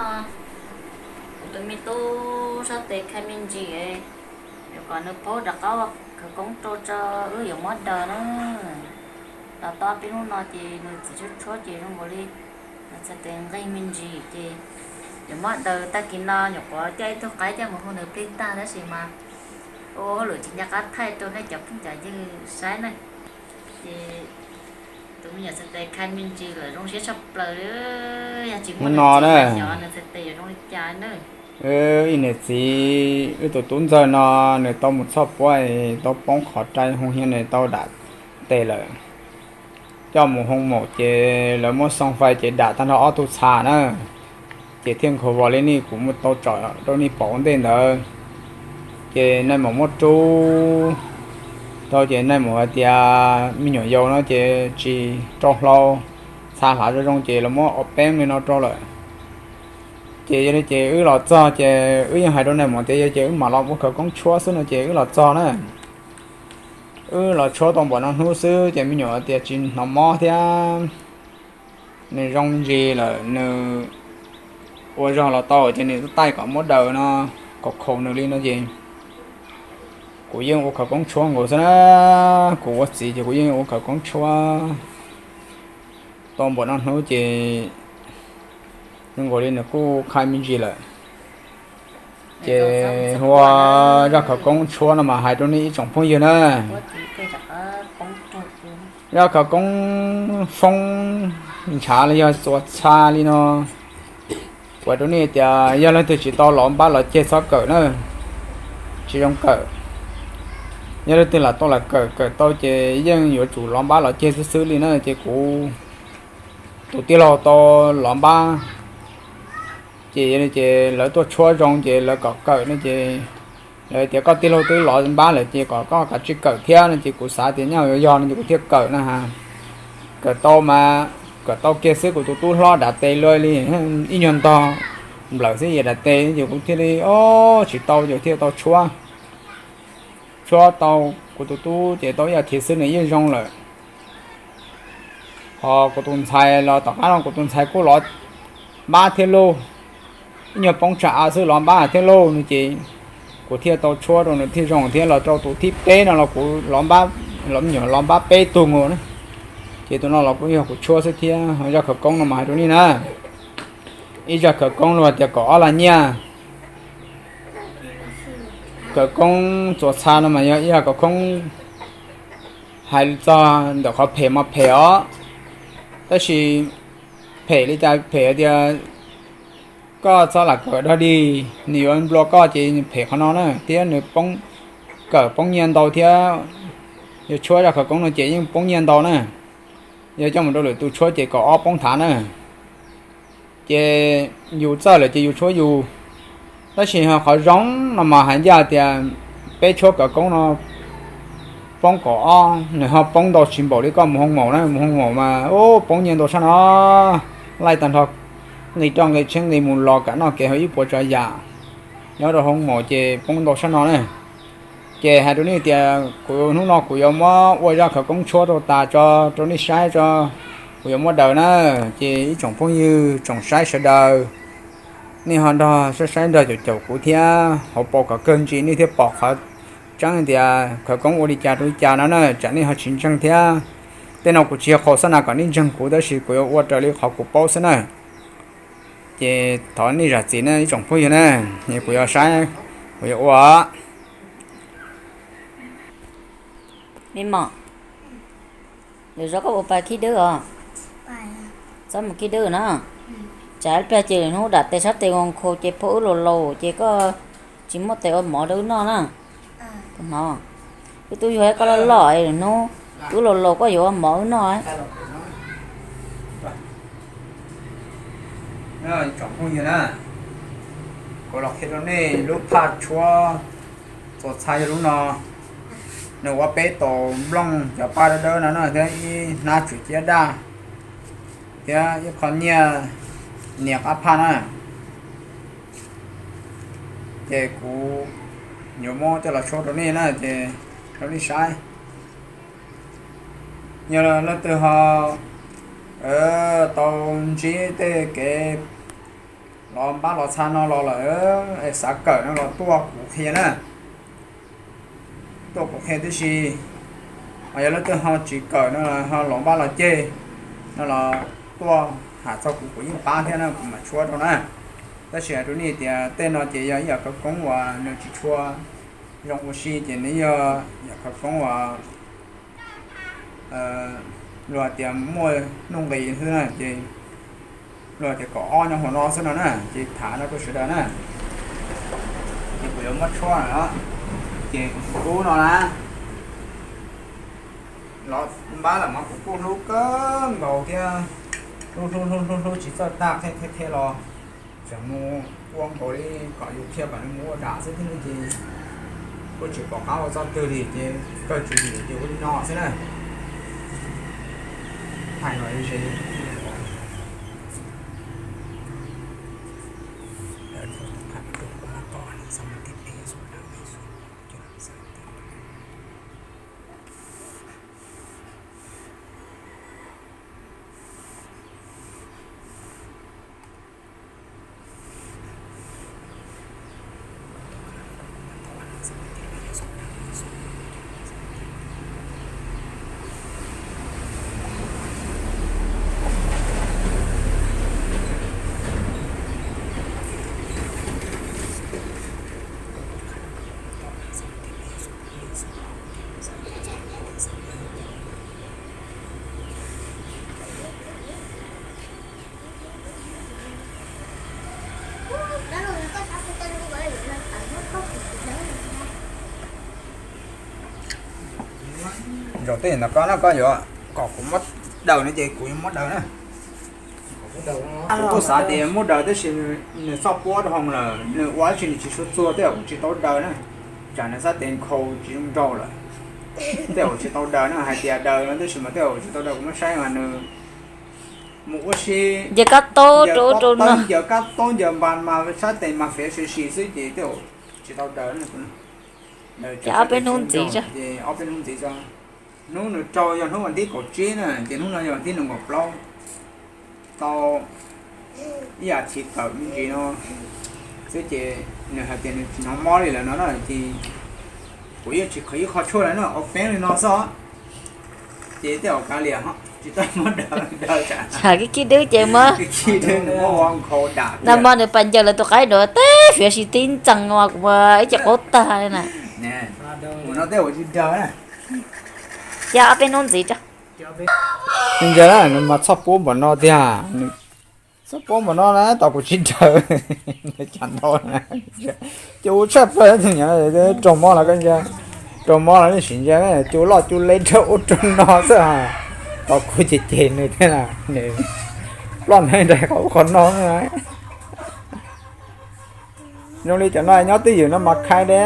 Kuv tus me tub sab tes khai me ntsis, yuav kom nws paub rov qab khawv koob rau tso, wb yuav muab daws na. Los tau peb hnub no ces nws txiv tshuab tshuab ces zoo nkaus li nws txhais tes nqig me ntsis ces yuav muab daws. Tag kis no nyuam qhuav coj ib tug qaib coj mus hu nws plig tag tab sis mas ua hauj lwm tsis nco qab thaij rau nej cov phooj cov ywg saib na. Ces tus me nyuam txhais tes khai me ntsis lawm zoo siab tshaj plaws, yog tsis muaj nws txiv nyob nws txhais tes yuav zoo li cas na. Ib niam txiv, wb tus tub ntxawg no nws tau mus txhoj puab, tau poob qhov rai hoo hiab, nws tau dam tes lawm. Coj mus hoo maum ces lawv muab xoo fais ces dam tag nrho ob tug txha na. Ces thiaj nkhaus vos li nej kuv muab tau tsom rau nej pom ua ntej ntawd. Ces nais maum muab rub rau ces nais maum hais tias me nyuam yaus no ces tsis rau hlau, txha hlav zoo zoo ces los muab ob peeb li no rau lawm. Ces yog li ces wb los txog ces wb yeej hais rau nais maum tias yog ces wb mam los ua khawv koob tshuab xwb no ces wb los txog na. Wb los tshuab tau npaum no hnub xwb ces me nyuam tias tsis hnov mob thiab, nws zoo ntsis lawm, nws ua zog los tau ces nws taij kom muab daws no, khaus khaus nws li no ces kuv yeej ua khawv koob tshuab nkaus xwb na. Kuv ua txiv ces kuv yeej ua khawv koob tshuab tau npaum no hnub ces zoo nkaus li nws kuj khai me ntsis lawm. Ces ua zaj khawv koob tshuab no mas hais rau nej ib tsoom phooj ywg na, zaj khawv koob foob ntshav los yog txuas txha li no, kuv hais rau nej tias yog leej twg tsis tau lov npab lov ceg txhob kawm na, tsis zoo kawm. Yog leej twg lam tau lam kawm, kawm tau ces yeej yuav tsum lov npab lov ceg xwb xwb li na. Ces kuv tus tij laug tau lov npab, ces, ces lawv tuaj tshuab zoo ces lawv kom kawm no ces lawv tias koj tij laug twb lov npab lawm ces kom koj kav tsij kawm thiab no ces kuv xav tias nyaj yuav yog no ces kuv thiaj kawm na ha. Kawm tau mas, kawm tau kiag xwb kuv tus tub hlob dam tes luaj li ib nyuag ntog nplawm xwb yam dam tes ces kuv thiaj li, o, tsis tau ces thiaj tau tshuab. Tshuab tau kuv tus tub ces tau ib yam thiv xwb nws yeej zoo lawm. Ho kuv tus ntxhais los tom qab no kuv tus ntxhais kuj lov npab thiab lauj, ib nyuag poob tsam av xwb lov npab thiab lauj no ces kuv thiaj tau tshuab rau nws thiaj zoo thiab. Los rau tus thib peb no los kuv lov npab, lov me nyuam lov npab peb tug nkaus na. Ces tus no los kuj yog kuv tshuab xwb thiab. Zaj khawv koob no mas hais rau nej na, ib zaj khawv koob los tias kaum ob lag nyiaj. Khawv koob txuas txha no mas yog ib zaj khawv koob hais txog ntawm qhov phem mas phem os, tab sis phem li cas phem tias koj txhob lam kawm dog dig, nws yuav nplua koj ces phem qhov no na. Thiab nws poob, kawm poob nyiaj ntau thiab, yog tshuab zaj khawv koob no ces yeej poob nyiaj ntau na. Yog coj mus rau lwm tus tshuab ces kaum ob poob thav na. Ces yus txawj lawm ces yus tshuab yus. Tab sis qhov zoo no mas hais ncaj tias peb tshuab khawv koob no poob kaum ob, nws ho poob ntau tsis npaum li koj mus hoo maum na. Mus hoo maum mas poob nyiaj ntau tshaj no, laij tag nrho nqi roj nqi tsheb nqi mus los kam noj kev haus ib puas tsav yam. Nyob rau hoo maum ces poob ntau tshaj no na. Ces hais rau nej tias kuv hnub no kuv yuav muab ua zaj khawv koob tshuab rau tas tso, rau nej saib tso, kuv yuav muab daws na. Ces ib tsoom phooj ywg tsoom saib sawv daws, nej ho nrog saib saib nrog caum caum kuv thiab, hauv paus kom kawg ntsis nej thiaj pom qhov tseeb tias khawv koob ua li cas rau li cas no na, tsam nej ho tsis ntseeg thiab. Tej no kuv tsis yog qhau xab na kom nej ntseeg kuv, tab sis kuv yuav ua raws li qhov kuv paub xwb na. Ces thov nej zam txim na ib tsoom phooj ywg na, kuv yuav saib, kuv yuav ua. Me mom, lwm zaus koj puas pais khib dwb os? Txhob mus khib dwb na. Tsam ib pliag ces lwm hnub dam tes sab tes nkaus nkhaus ces phauj wb laus laus ces koj tsis muaj tes ua mov rau wb noj na. Hnov, wb twb yug koj loj loj es lwm hnub wb laus laus koj yuav ua mov wb noj. Tsoom phooj ywg na, kuv los qhia rau nej lub phaj tshuab txuas txha yog lub no. Nws ua peb tau nplooj cov paj dawb dawb no na thiab ib hnab tswm ciab daj thiab ib qho nyiaj nias qab phaj na. Ces kuv yuav muab coj los tshuab rau nej na, ces rau nej saib. Yog leej twg ho tau ntsib tej kev Los npab los txha no los lawm, xav kawm no los tuaj kuv qhia na. Tuaj kuv qhia tib si. Ho yog leej twg ho tsis kawm no ho los npab los ceg no los tuaj tham txog kuv, kuv yeej pab thiab na, kuv mam tshuab rau na. Tab sis hais rau nej tias tej no ces yog ib yam khawv koob uas nws tsis tshua zoo ua si, ces nws yog yam khawv koob uas luag tias muaj nuj nqis xwb na, ces luag tias kaum ob nyob hauv no xwb no na, ces tham no rau sawv daws na. Ces kuv yuav muab tshuab no, ces kuv tus tub no na, los npab lawm mas kuv kuj hlub kawg nkaus thiab, hlub hlub hlub hlub hlub tsis txawj tag, qhia qhia qhia los tseem mus ua nkaus li kom yus qhia kom nws mus ua dam xwb thiab ne, ces kuj tsis pom qab ua txoj twg li, ces kawg tsis yus ces ua li no xwb na. Hais los ze Zaum tej no koj na, koj yuav kom kuv muab daws no ces kuv yuav muab daws na. Kuv kuj xav tias muab daws tab sis nws txoj puab dhau lawm, nws ua dab tsi nws tsis sua txuag, tej zaum kuv tsis tau daws na. Tsam nws xav tias nkhaus tsis zoo nraug lawm, tej zaum tsis tau daws na. Hais tias daws no tab sis mas tej zaum tsis tau daws, kuv muab saib mas nws mus ua si, ncaws kab taub rau rau no, ncaws kab taub ncaws npas mas sab tes mas fiav si si xwb ces tej zaum tsis tau daws na. Ces ob peb hnub ntxiv, ces ob peb hnub ntxiv tso. Hnub nws rau yog hnub vas thib kaum tsib na, ces hnub no yog vas thib nees nkaum plaub. Tau ib yam thiv tawm me ntsis no xwb ces nws hais tias nws tsis hnov mob li lawm no na, ces kuv yeej tsis qhwv ib qho tshuaj lawm na, ua peeb li no xwb. Ces tej zaum kav liam tsis tau muab daws, daws tsam kib dwb ces muab, kib dwb nws muab ua nkhaus dam. Nag hmo nws pas ncaws lawv tus qaib duav teb fiav si tib ntxees ua kuv ib ce qaub tag li na. Mus no tej zaum tsis daws na. Ces ob peb hnub ntxiv tso. Ntsia na, nws mas txhob puab npaum no tiag. Txhob puab npaum no na, tos kuv tsis daws. Cas ntau na, ces ua tshaj plaws tus nyob raug mob los koj ntsia, raug mob los nej sim ntsia, cua loj cua le rau ub rau no xwb. Tos kuv ces cem nws thiab na, nws ploj nteeg nraim qhov ub qhov no. Zoo li cov no nyob twj ywm no mas khai de.